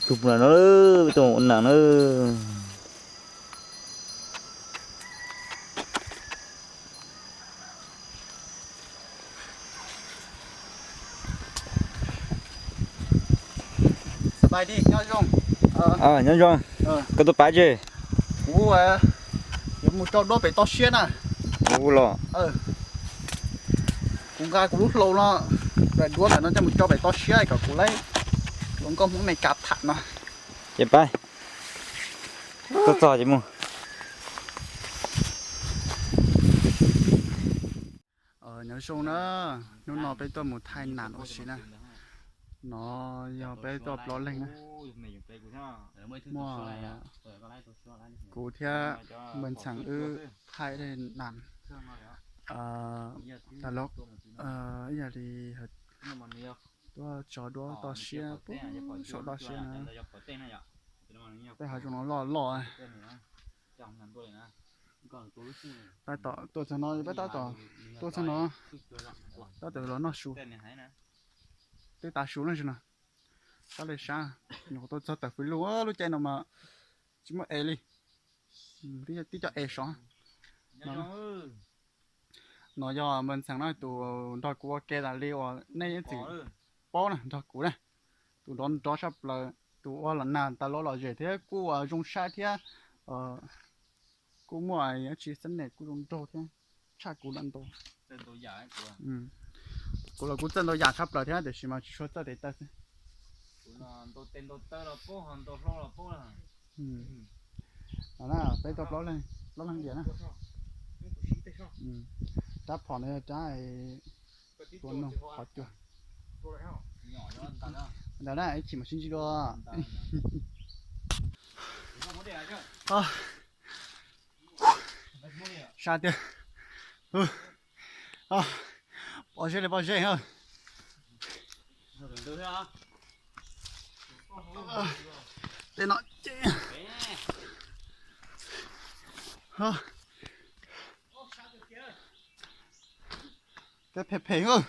Tus no, tus ua nas na. Nyob zoo. Koj tuaj pab tsi? Kuv yuav mus tso duab pem toj siab na. Kuv los, kuv nqa kuv lub hlau no, duab ntawm no coj mus tso pem toj siab kom kuv laib hluas nkauj Hmoob Meskas tham no. Ces pab, tuaj txog ces mus. Nyob zoo na, hnub no peb tuaj mus thaij nas ua si na. No yog peb tuaj plaub leeg na. Muaj kuv thiab Npawg Ntxheev wb thaij nas. Tag los ib yam li tuaj tso duab toj siab, saum toj siab na. Tej hav zoov no loj loj. Tab tom tuaj txog no, peb tab tom tuaj txog no, tab tom los noj su. Twb tav su na, no sab li sab, nyuam qhuav tuaj txog tawm fwj lug, lub caij no mas tsis muaj es li, tib co es sov. No yog Npawg Ntxheev no tus nrog kuv ua ke tas li uas nej yeej txwm paub na, nrog kuv na, tus nrov nrov tshaj plaws, tus ua los nag tas los los zem thiab kuj ua zoo saib thiab, kuj muaj dab tsi xab nes kuj zoo nraug thiab, tshaj kuv lawm ntau. Kuv los kuv txawj ntau yam tshaj plaws thiab tiam sis mas tsis tshua txawj tes taw xwb. Peb tau plaub leeg, plaub leeg diam na. Rab phom no yog rab tua noog qhov cua. Ntawd na, ib chim mam sib ntsib dua. Sab tiag. Pob zeb li pob zeb. Tej no ces tej phem phem.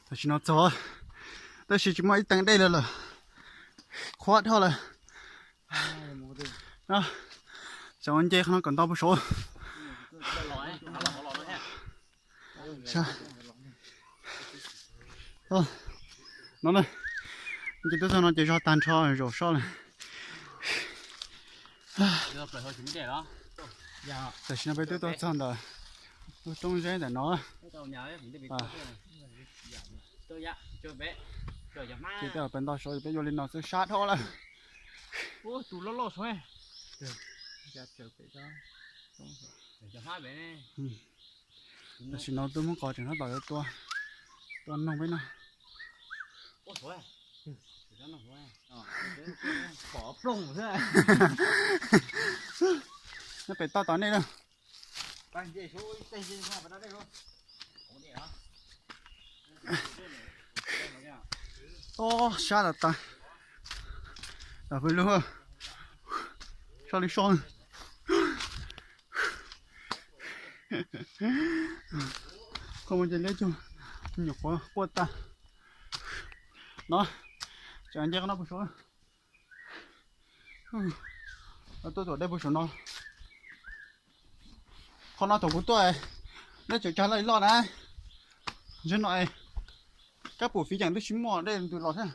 Tam sim no txog, tab sis tsis muaj ib teev dej lawm lawm, qhuav dhau lawm. Tseem nce qhov no kom nto puag saud. No, ces tuaj txog no ces zog tag nrho zaum soj lawm. Tam sim no peb twb tuaj txog ntawm lub roob zeb ntawm no. Ces tej zaum peb nto saud ces peb yuav li no xwb, sab dhau lawm. Tam sim no twb muab qos tseem tab tom yuav tua, tua noog peb no. Nyob pem toj tom nej na. Ob sab tas tas. Tam pw lub, soj li soj. Qhov muaj nce liab cuag nyuam qhuav quaj tag. No, tseem nce qhov no puag saud. Tuaj tuam dej puag saum no. Qhov no thaum kuv tuaj, neb tseem cog loj li loj na. Ntshe no es kab pum fiv ceem twb tsis muaj dej ntws los thiab.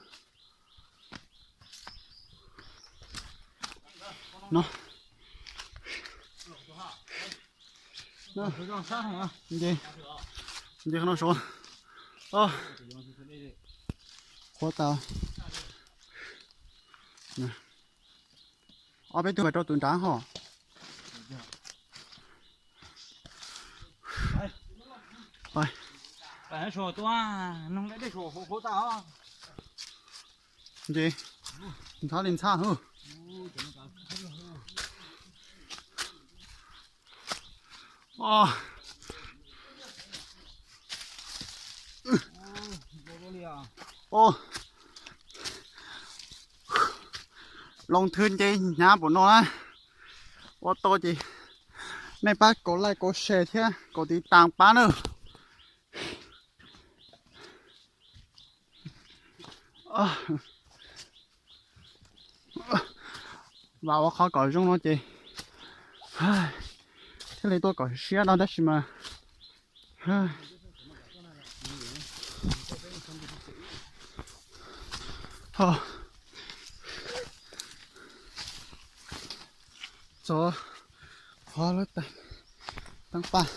No, nce qhov no saud. Qhuav tas. Ob peb tug pais rau tus nrad hos. Nce, ntxhab li ntxhab. Loo thwb nce hnyav npaum no na, ua tau ces Nej pab kaum like kaum share thiab kaum tiv tas pab nawb. Vam ua qhov kom zoo no ces thiaj li tuaj kom siab no tab sis mas txog qhov lawv teeb paj.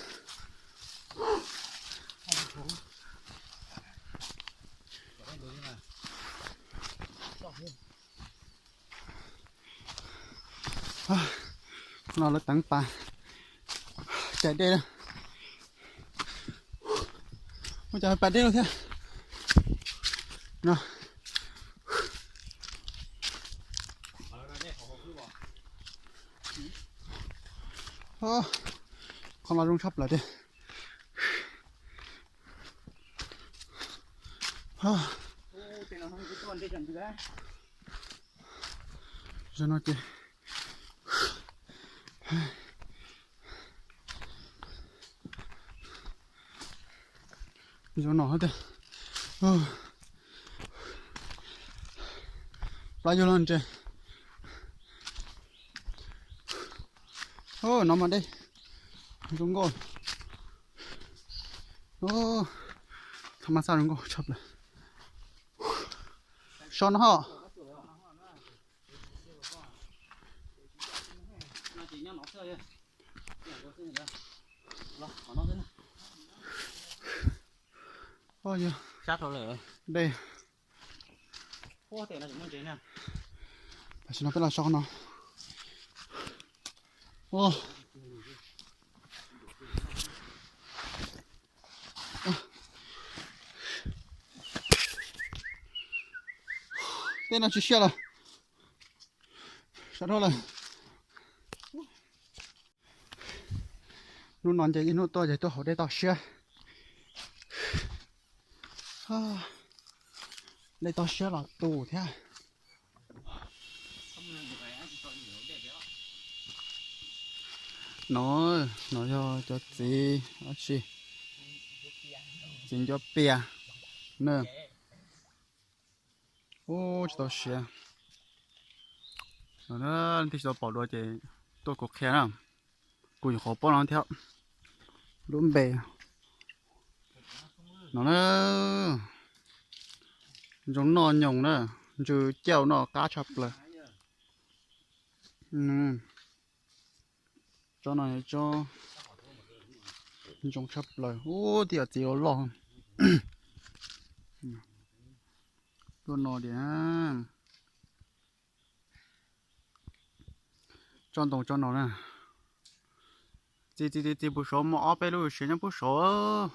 No lawv teeb paj, cais dej, ua cas pais deb lawm thiab no. Qhov no zoo tshaj plaws tiag. Zoo no ces zoo no tiag. Plab yuav los ntses. No mas dej zoo nkauj. Tha ma xaj zoo nkauj tshaj plaws. So no ho. Dej. Tam sim no peb los so no. Tej no tsis siab lawm. Sawv dhau lawm. Hnub no nce ib hnub tuaj ces tuaj haus dej toj siab. Dej toj siab los tu thiab. No, no yog cov txiv dab tsi, txiv ncuav pias na. Ub, tsis tau siav. Leej twg tsis tau pom dua ces tuaj kuv qhia na. Kuv nyuam qhuav paub no thiab. Lub npe no na, zoo noj nyoos na, ntsw cauj noj qab tshaj plaws. Tsob no yog tsob zoo tshaj plaws. Ub, tib yam txiv loj loj. Tuaj no tias tsob ntoo tsob no na. Txiv txiv txiv txiv puag saud, muaj ob peb lub siav nyob puag saud.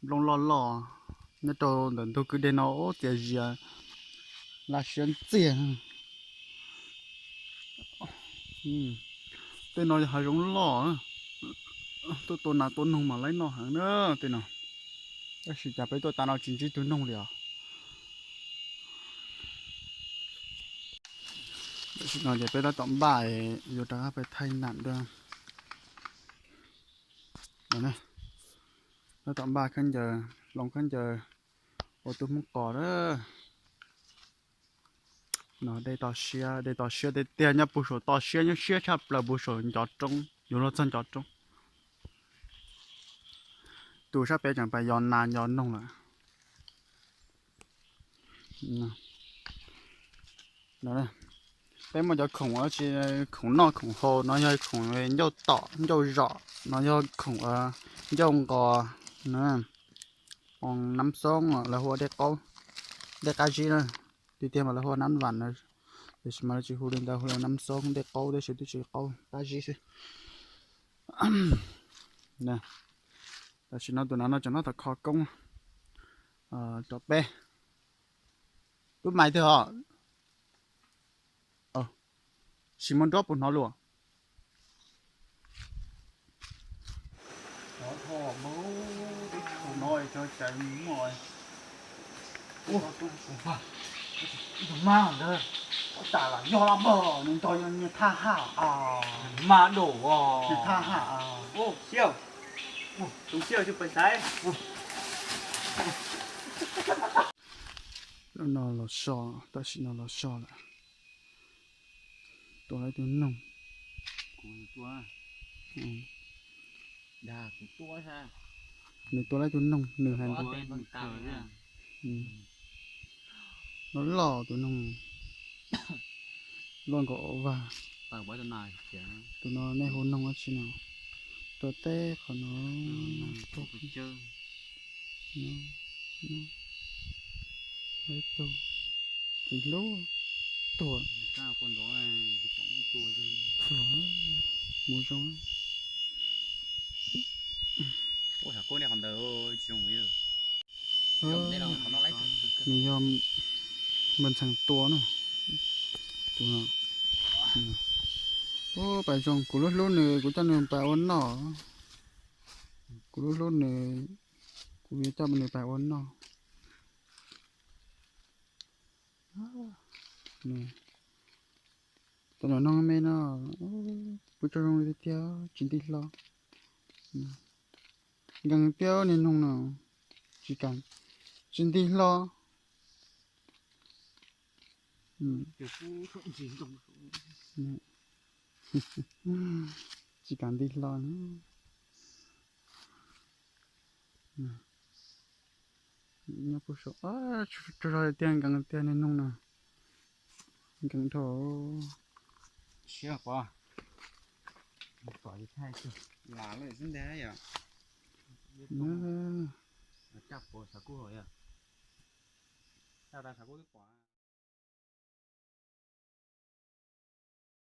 Nplooj loj loj nyob rau ntawm ntug kwj deg no, ub, txias zias laj siab ntxiag. Tej no yog hav zoov loj, tuaj tua nas tua noog mas laib noj heev na tej no. Tab sis cas peb tuaj tas no tsis ntsib tug noog li os. Tam sim no ces peb tab tom npaj yuav rov qab pem thaij nam dua. Tab tom npaj khaub ncaws, hloov khaub ncaws ua tub Hmoob qos na. No dej toj siab, dej toj siab tiag tiag, nyob puag saum toj siab, nyob siab tshaj plaws puag saum ncov roob, yuav luag txog ncov roob. Tus sab pem tseem pais yos nas yos noog lawm. Peb muaj cov khoom dab tsi, khoom noj khoom haus, no yog khoom ncauj tom ncauj zom, no yog khoom ncauj nqos, nab xoob, lawv hu ua dej qaub, dej qab zib na. Tiag tiag mas lawv hu ua nab vam na, tiam sis mas lawv tsis hu li ntawd, hu ua nab xoob, dej qaub tab sis twb tsis qaub, qab zib xwb. Tam sim no tus nav no tseem noj tau kho koob rau peb. Lub mais twg os? Sim muaj nruab puas hnov luaj? Ib tug mab ntawd. Tas los yog los npog, nws nrog yog niag thaj haj os. Mas dum os. Niag thaj haj os. Xiaus, tus xiaus tsis pais xaiv. Lub no los so, tam sim no los so lawm. Tua lawv tus noog. Nws tua lawv tus noog, nws hais loj loj tus noog. Loj nkaus vag. Tus no nej hu noog dab tsi no? Tuaj teb qhov no. Txiv hlub tuag. Tuag, mus zoo. Nws yog npawg ntxhais tua na. Tus no. Ub, pais zoo, kuv lub hlub nws, kuv coj nws pais ua noj. Kuv lub hlub nws, kuv yuav coj nws pais ua noj. Cov nyob no me no, pub tso zoo li tiag, tsis nti hlo. Nkees tiag niag noog no, tsis kam, tsis nti hlo. Tsis kam nti hlo na. Nyob puag saum, tsaug zog tiag, nkees tiag niag noog no. Nkees dhau. Siab pov. Lam lawm xwb ntag yom. Caj pov xav kuj hauv yom. Caj tas xav kuj twb pom.